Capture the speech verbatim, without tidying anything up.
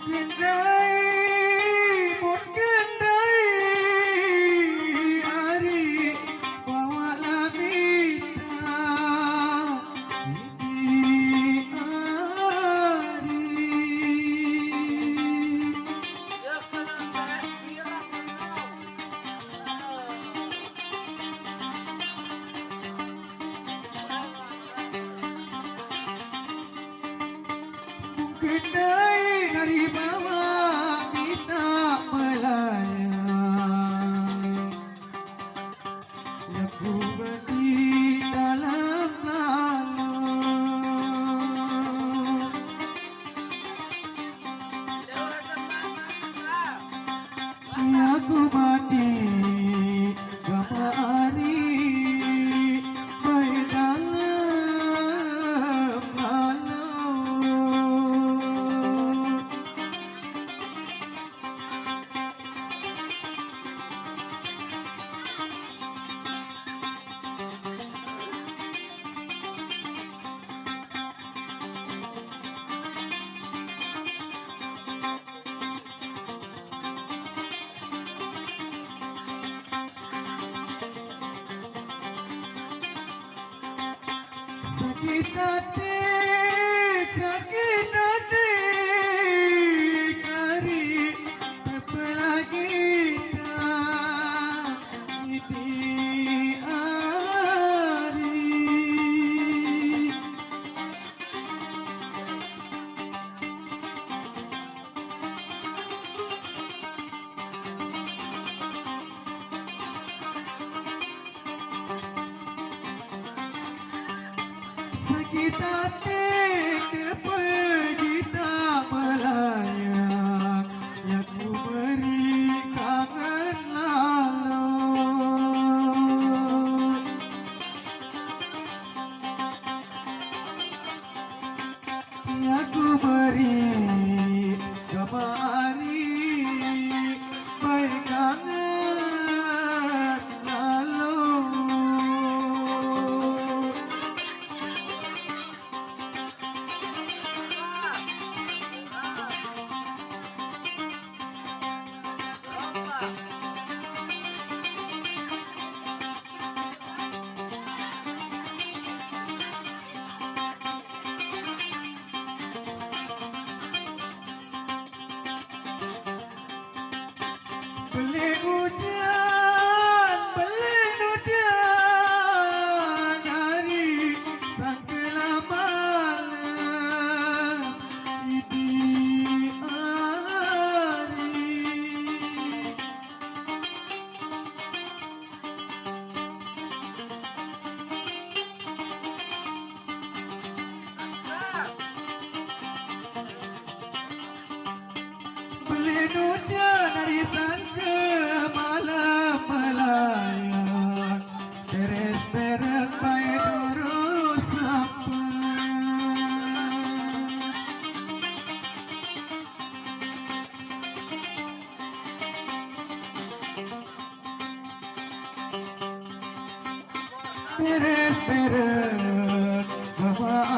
Kendai, mun kendai, ari bawa lamita, iti ari. Kedai dari bawah minta melayang, laku mati dalam laut. Aku mati gamari baik dalam laut. Sakit hati, sakit hati, kari terpelagi tak di hari. Sakit hati terpergi tak melayang, yang ku beri kangen lalu. Aku beri gamari baik kangen lalu. Beli ujan, beli ujan, hari sangka lama, idi hari. Beli ujan hari sangka malam melayang, beres-beres baik terus sampai. Beres-beres, bawa